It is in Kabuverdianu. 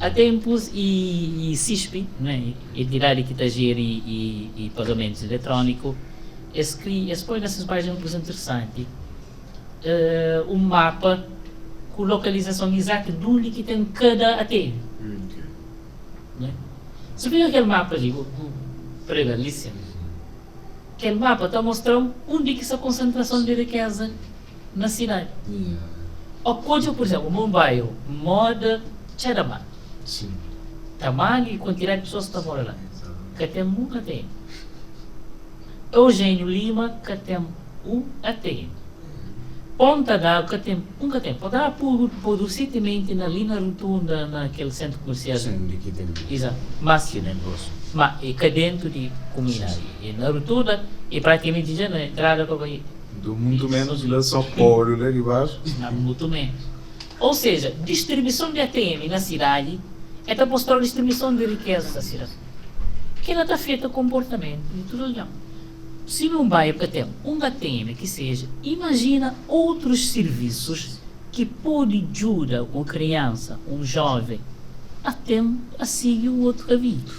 Há tempos e CISP, né, entidade que está gere e pagamentos eletrônicos, esse põe nessas páginas uma coisa interessante, mapa com localização exata de onde que tem cada ATM. Né? Se vê aquele mapa ali, para Galícia, aquele mapa está mostrando onde que essa concentração de riqueza na cidade. O código, por exemplo, Mumbai, moda Chadaman. Tamanho e quantidade de pessoas que estão morando lá. Que tem um ATM. Eugênio Lima, que tem um ATM. Ponta d'Água, que tem um ATM. Ponta d'Água produz na ali na rotunda, naquele centro comercial. Sim, de que tem. Exato. Mas, Que negócio. Mas é cá dentro de comunidade. E na rotunda, e praticamente já na entrada para ir. Do muito menos lá só pódio lá de baixo. Não, muito menos. Ou seja, distribuição de ATM na cidade é para mostrar a distribuição de riqueza da cidade. Que ela está feita comportamento de tudo legal. Se não vai para ter um ATM que seja, imagina outros serviços que pode ajudar uma criança, um jovem, a ter a seguir o outro caminho.